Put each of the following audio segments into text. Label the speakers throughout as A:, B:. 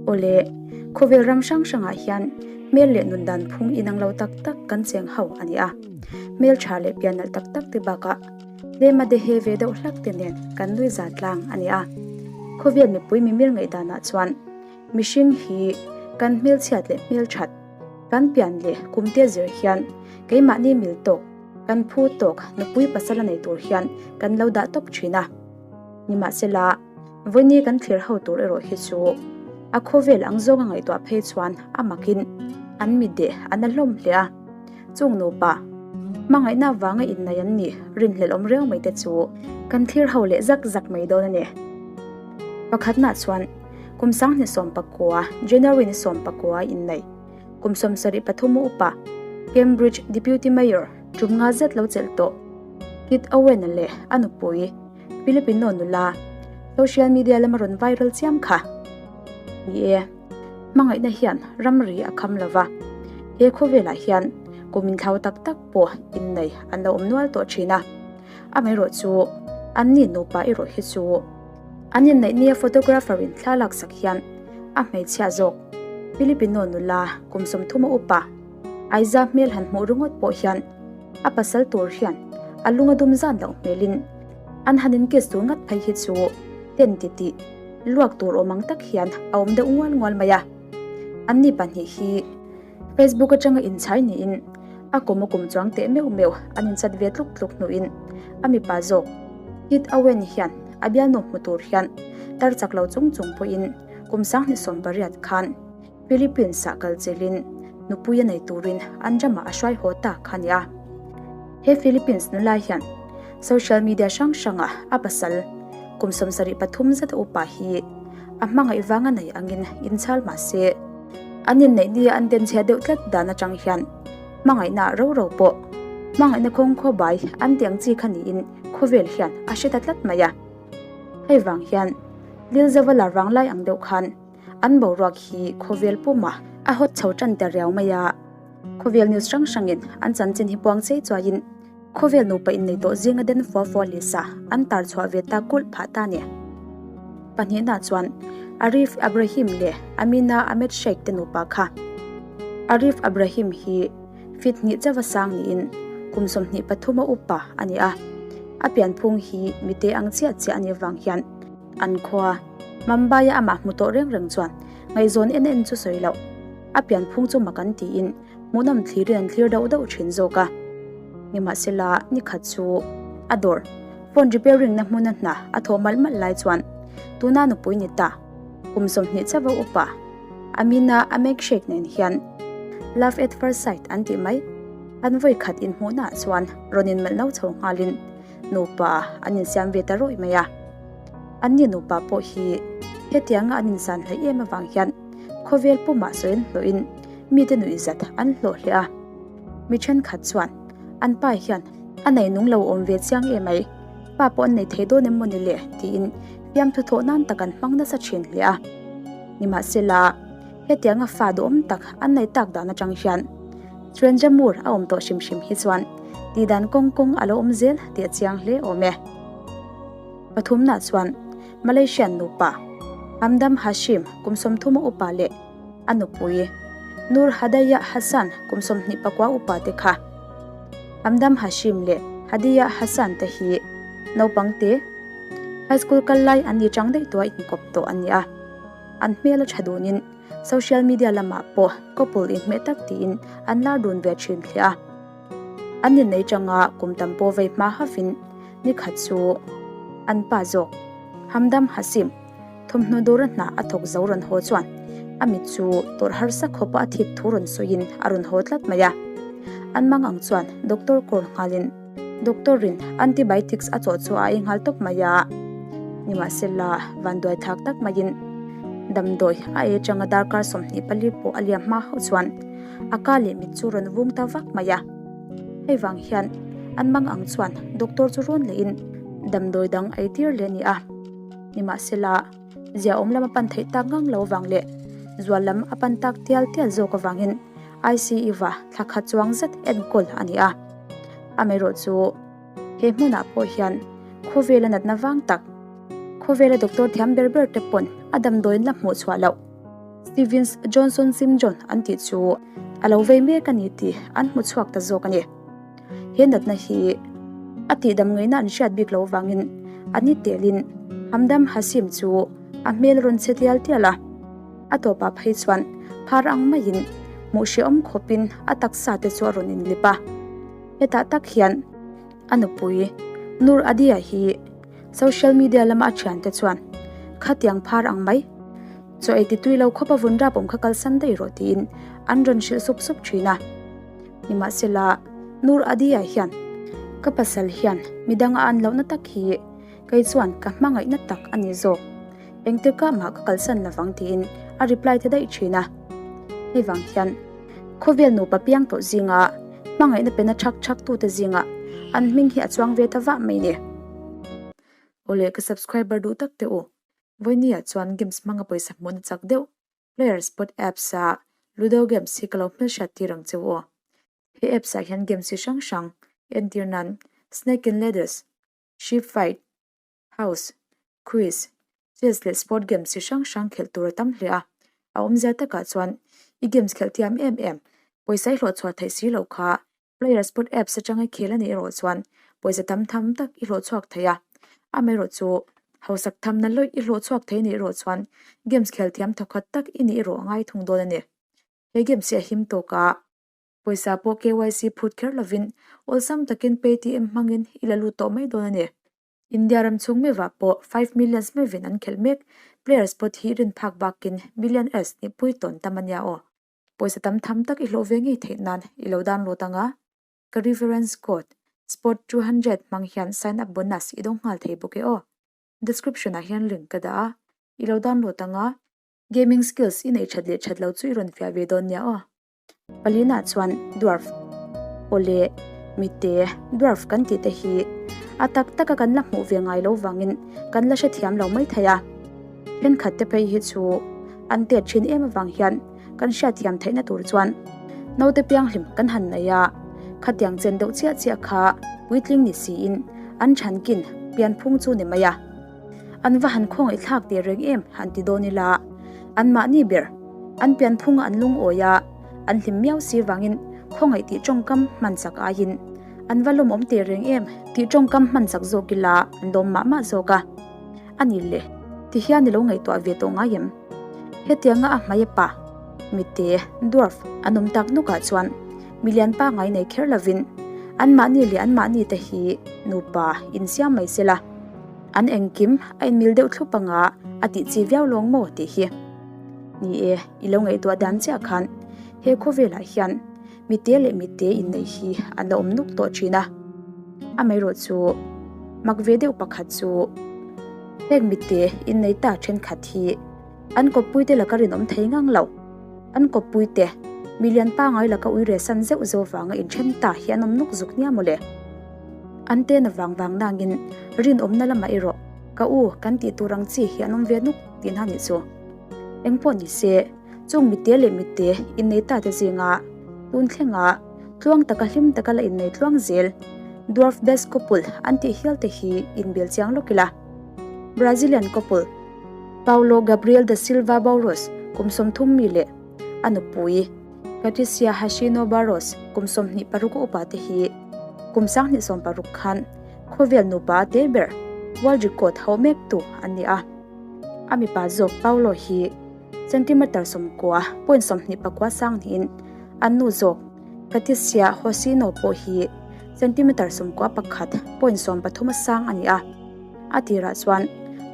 A: Awle, khawvel ram hrang hrangah hian hmel leh nun dan phung inang lo tak tak kan cheng ho a ni a. Hmel tha leh pian nalh tak tak te bakah tlema dehe ve deuh hlak te nen kan nui za tlang a ni a. Khawvel mipui mimir ngaihdanah chuan mihring hi kan hmelchhiat leh hmelthat, kan pian leh kumte zir hian keimahni mil tawk, kan phu tawk nupui pasal a nei tur hian kan lo dah tawp thin a. Nimahsela, vawiini kan thlir ho tur erawh hi chu a khawvel ang zawnga ngaihtuah phei chuan a makin an mit deh a na hlawm hle a. Chung nupa hmangaihna avanga innei an nih rinhlelh awm reng mai te chu kan thlir ho leh zak zak mai dawn a ni. Pakhatnaah chuan kum 2019 January ni 19 innei kum 73 upa Cambridge Deputy Mayor tum nga zet lo chelh tawh Kit Owen-a leh a nupui Filipino nula social media lama rawn viral chiam kha ni e. Hmangaihna hian ramri a kham lova, he khawvelah hian kum inthlau tak tak pawh innei an lo awm nual tawh thin a. Amaherawh chu anni nupa erawh hi chu an inneih nia photographer in thla laksak hian a hmeichhia zawk Filipino nula kum 30 a upa Aiza hmel han hmuh ringawt pawh hian a pasal tur hian a lung a dum zan loh hmelin an han in kiss tur ngat phei hi chu ten ti tih luak tur awm ang tak hian a awm deuh ngual ngual mai a. Anni pahnih hi Facebook atanga inchhai niin a kum a kum chuang teh meuh meuh an inchat ve tluk tluk hnuin a mipa zawk Kit Owen hian a bialnu hmu tur hian tar chak lo chung chung pawhin kum 2008 khan Philippines-ah kal chelin nupui a nei turin an ramah a hruai haw ta kha nia. He Philippines nula hian social media hrang hranga a pasal kum 73 zet a upa hi a hmangaih vanga nei angin inchhal mah se, an inneih nia an denchhia deuh tlat dan atang hian hmangaihna ro ro pawh hmangaihna kawngkhaw bai an tih ang chi kha niin khawvel hian a hre ta tlat mai a. Hei vang hian Lilzova lar vanglai ang deuh khan An boruak hi khawvel puma a hawt chho tan ta riau mai a. Khawvel news hrang hrangin an chanchin hi puang chei chuaiin khawvel nupa innei tawh zinga den fua fua leh sa an tar chhuah ve ta kulh phah ta ni. Pahnihna chuan Arif Abrahim leh Amina Ahmed Sheikh te nupa kha. Arif Abrahim hi feet hnih chauha sang niin kum 23 a upa a ni a. A pianphung hi mite ang chiah chiah a nih avang hian An khua, Mumbai-a amah hmu tawh reng reng chuan ngaihzawn en en chu sawi loh. A pianphung chu mak an tiin hmuhnawm thlirin an thlir dauh dauh thin zawk a. Nimahsela, nikhat chu a dawr, phone repairing na hmuna hna a thawh malh malh lai chuan tuna nupui ni ta, kum 20 chauha upa Amina Ahmed Sheikh nen hian love at first sight an tih mai. An vawikhat inhmuhnaah chuan rawn inmelh no chho nghalin Nupa an insiam ve ta rawih mai a. Anni nupa pawh hi hetianga an insan hleih em avang hian khawvel pumah sawi an hlawhin mite nuihzat an hlawh hle a. Mi thenkhat chuan an pa hian a nei nung lo awm ve chiang em mai, pa pawh an nei thei dawn em mawni le tiin fiamthu thawh nan tak an hmang nasa thin hle a. Nimahsela, hetianga fa duhawm tak an nei tak dan atang hian Chuanjamur a awm tawh hrim hrim hi chuan tihdan kawng kawng a lo awm zel tih a chiang hle awm e. Pathumna chuan Malaysian nupa Hamdam Hashim kum 30 a upa leh a nupui Nur Hadayah Hassan kum 24 upa te kha. Hamdam Hashim leh Hadiyah Hassan te hi naupang te high school kal lai an ni chang daih tua inkawp tawh an ni a. An hmel a tha dunin Social media lamah pawh couple inhmeh tak tiin an lar dun ve thin hle a. An innei tanga kum tam pawh vei hma havin ni khat chu an pa zawk Hamdam Hasim thawmhnaw dawra hna a thawk zo rawn haw chuan a mit chu tawrh harsa khawpa a thip thu rawn sawiin a rawn haw tlat mai a. An mang ang chuan doctor call nghalin doctor-in antibiotics a chawh chu a ei nghal tawp mai a. Nimahsela, vanduai thlak tak maiin damdawi a ei atanga darkar 24 pawh a liam hma hauh chuan a ka leh mit chu rawn vung ta vak mai a. Hei vang hian an mang ang chuan doctor chu rawn lehin damdawi dang ei tir leh a ni a. Nimahsela, ziaawm lam a pan theih tak ngang lo vang leh zual lam a pan tak tial tial zawk avangin ICU-ah thla khat chuang zet enkawl a ni a. Amaherawh chu he hmunah pawh hian khawvela natna vang tak, khawvela doctor thiam ber ber te pawn a damdawiin la hmuh chhuah loh. Stevens Johnson Syndrome an tih chu a lo vei mek a ni tih an hmu chhuak ta zawk a ni. He natna hi a tihdam ngaihna an hriat bik loh avangin a ni telin Hamdam Hashim chu a hmel rawn che tial tial a. A tawpah phei chuan phar ang maiin hmuh hrehawm khawpin a taksa te chu a rawn inlip a. Hetah tak hian a nupui Nur Adia hi social media lama a thiante chuan khatiang phar ang mai chaw ei ti tui lo khawpa vun rap awm kha kalsan daih rawh tiin an rawn hrilh sup sup thin a. Nimahsela Nur Adia hian ka pasal hian midang a an lohna tak hi kei chuan ka hmangaihna tak a ni zawk. Engtikah mah ka kalsan lovang tiin a reply ta daih thin a. Hei vang hian khawvel nupa piang tawh zinga hmangaihna pena thak thak tute zingah an hming hi a chuang ve ta vah mai ni.
B: Awle ka subscriber duh tak teh u. Vawinia chuan games hmanga pawisa hmuhna chak deuh player spot apps a ludo games hi ka lo hmelhriat tir ang che u aw. He apps ah hian games chi hrang hrang entir nan snake and ladders, ship fight, House, quiz, chess leh sport games chi hrang hrang khelh tur a tam hle a, a awmzia takah chuan i games khelh thiam em em, pawisa i hlawh chhuah theih si loh kha player sport apps atanga i khel a nih erawh chuan pawisa tam tham tak i hlawh chhuak thei a, amaherawh chu hausak thamna lawih i hlawh chhuak thei a nih erawh chuan games khel thiam thawkhat tak i nih erawh a ngai thung dawn a ni. He games hi a him tawk a. Pawisa pawh KYC phut kher lovin awlsam takin Paytm hmangin i la lut tawh mai dawn a ni. India ram chhung mevah pawh 5 millions mevin an khelh mek, players pawt hi rin phak bakin millionaires nih pui tawn tam a nia aw. Pawisa tam tham tak i hlawh ve ngei theih nan i lo download ang a, ka reference code spot 200 hmang hian sign up bonus i dawng nghal thei bawk e aw. Description ah hian link ka dah a, i lo download ang a, gaming skills i neih that leh that lo chu i rawn fiah ve dawn nia aw.
A: Palina chuan dwarf aw leh mite dwarf kan tih te hi a tak taka kan la hmuh ve ngai lo vangin kan la hrethiam lo mai thei a. Thenkhat te phei hi chu an tet thin em avang hian kan hriatthiam theihna tur chuan naute pianghlim kan han nei a, khatiang chen deuh chiah chiah kha puitling ni siin an thankin pianphung chu ni mai a. An va han khawngaih thlak teh reng em han ti dawn ila, anmahni ber an pianphunga an lungawi a, an hlim miau si vangin khawngaih tih tawngkam hman chak aiin an va lawmawm teh reng em tih tawngkam hman chak zawk ila an lawm mah mah zawk a. A ni le, ti hian i lo ngaihtuah ve tawh ngai em? Hetianga a hmai a pa, mite, dwarf, an awm tak nawkah chuan milian pangngai nei kher lovin anmahni leh anmahni te hi nupa insiam mai sela. An engkim a inmil deuh thlup anga a tih chi viau lawng maw tih hi. Ni e, i lo ngaihtuah dan chiah khan he khawvelah hian mite leh mite inneih hi an la awm nuk tawh thin a. Amaherawh chu mak ve deuh pakhat chu heng mite innei ta thenkhat hi an kawppuite laka rinawm thei ngang lo. An kawppuite milian pangai laka uire san zeuh zeuh vanga inthen ta hi an awm nuk zuk nia mawle. An tena vang vang nangin rinawmna lamah erawh ka u kan tih tur ang chi hi an awm ve nuk tihna nih chu. Engpawh ni se, chung mitte leh mitte innei ta te zinga tun thlenga tluang taka hlim taka la innei tluang zel Dwarf Best Couple an tih hial te hi inbel chiang lawk ila. Brazilian couple Paulo Gabriel da Silva Bauros kum 30 mi leh a nupui Patricia Hashino Barros, kum 26 a upa te hi kum 2016 khan khawvel nupa a te ber world record ho mek tu an ni a. A mipa zawk Paulo hi centimeter 90.24 sang niin an nu zawk Patricia Hoshino pawh hi centimeter 91.13 a sang a ni a. A tirah chuan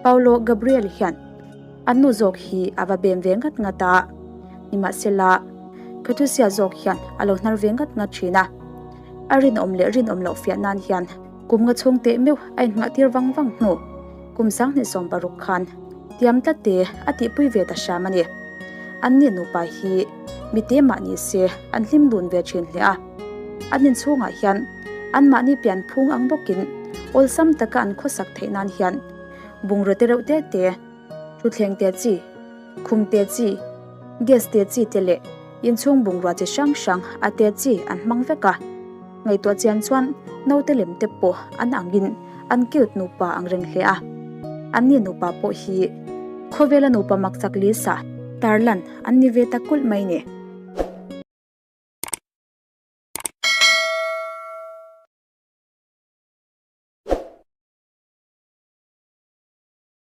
A: Paulo Gabriel hian An nu zawk hi a va bem ve ngat ngat a, nimahsela Katusia zawk hian a lo hnar ve ngat ngat thin a. A rinawm leh rinawm loh fiah nan hian kum nga chhung teh meuh a inhngah tir vang vang hnu kum 2016 khan tiam tlat te a tihpui ve ta hram a ni. Anni nupa hi mite mah ni se an hlim dun ve thin hle a. An inchhungah hian anmahni pianphung ang bawkin awlsam taka an khawsak theih nan hian bungraw te reuh te te, Thutthleng te chi, khum te chi, gas te chi te leh inchhung bungrua chi hrang hrang a te chi an hmang vek a. Ngaihtuah chian chuan naute lem te pawh an angin an cute nupa ang reng hle a. Anni nupa pawh hi khawvela nupa mak chak lisa. Tarlan an ni ve ta kulh mai ni.